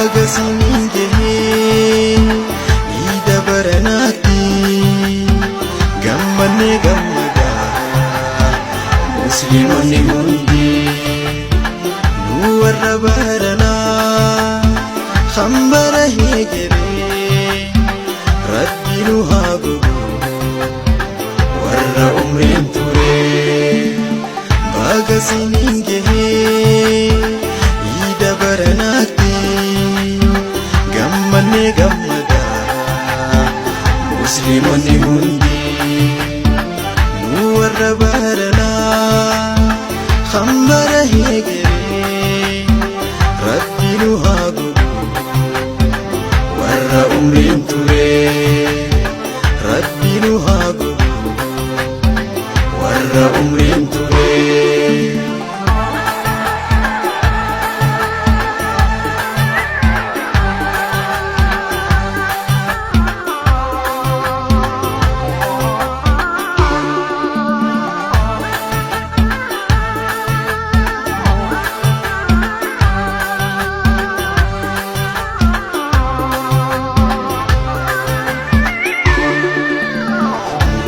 Baga siniin gahee iida baranaatti gammannee gammadaa musliimonni hundi nu warra baranaa hambara heegeree rabbi nu haa godhu warra umriin ture baga siniin gahee iida baranaatti gammannee gammadaa musliimonni hundi nu warra baranaa hambara heegeree rabbi nu haa godhu warra umriin ture rabbi nu haa godhu warra umriin ture.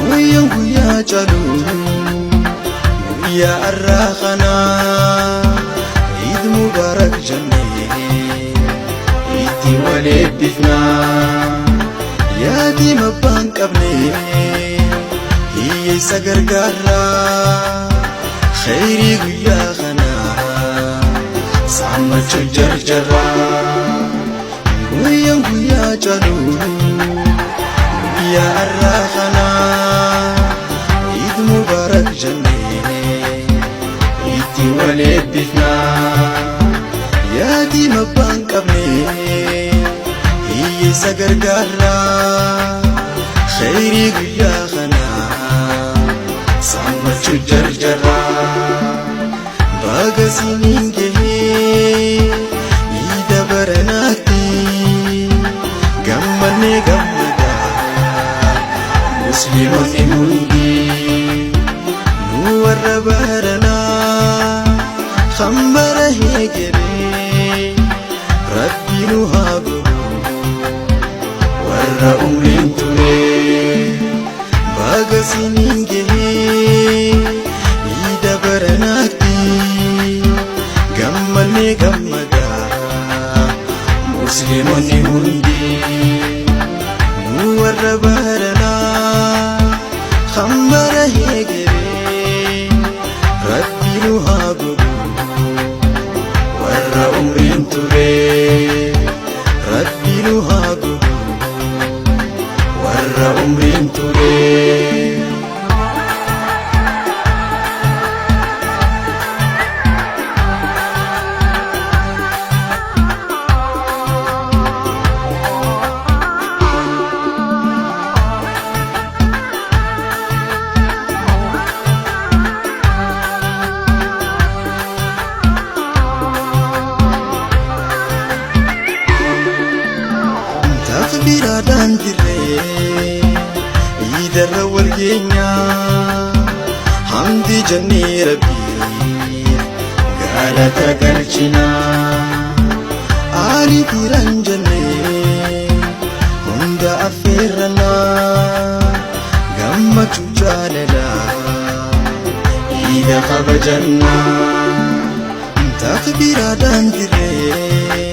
Guyyaan guyyaa caalu guyyaa har'aa kanaa Iid Mubaarak jennee itti wal eebbifnaa yaatii mabbaan qabne hiyyeessa gargaarraa khayrii guyyaa kanaa saammachuu jarjarraa guyyaan guyyaa caalu guyyaa har'aa kanaa Iid Mubaarak jennee itti wal eebbifnaa yaatii mabbaan qabne hiyyeessa gargaarraa khayrii guyyaa kanaa saammachuu jarjarraa baga siniin gahee iida baranaatti gammannee gammadaa musliimonni hundi nu warra baranaa hambara heegeree rabbi nu haa godhu warra umriin ture baga siniin gahee iida baranaatti gammannee gammadaa musliimonni hundi nu warra baranaa hambara heegeree rabbi nu haa godhu warra umriin ture rabbi nu haa godhu warra umriin ture. Takbiraadhaan dirree iidarra wal geenyaa hamdi jennee rabbiif galata galchinaa aalii firan jennee hunda affeerrannaa gammachuu jaalalaa iida kabajannaa takbiraadhaan dirree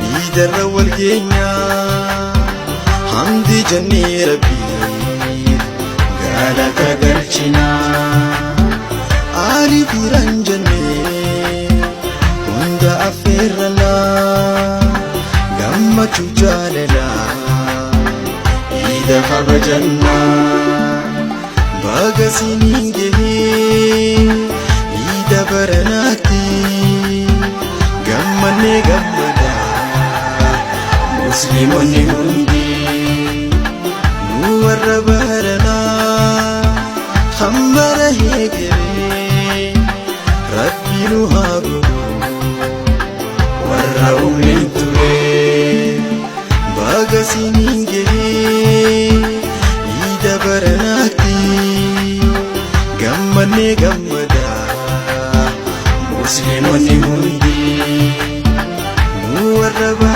iidarra wal geenyaa hamdi jennee rabbiif galata galchinaa aalii firan jennee hunda affeerrannaa gammachuu jaalalaa iida kabajannaa baga siniin gahee iida baranaatti gammannee gammadaa musliimonni hundi nu warra baranaa hambara heegeree rabbi nu haa godhu warra umriin ture baga siniin gahee iida baranaatti gammannee gammadaa musliimonni hundi nu warra.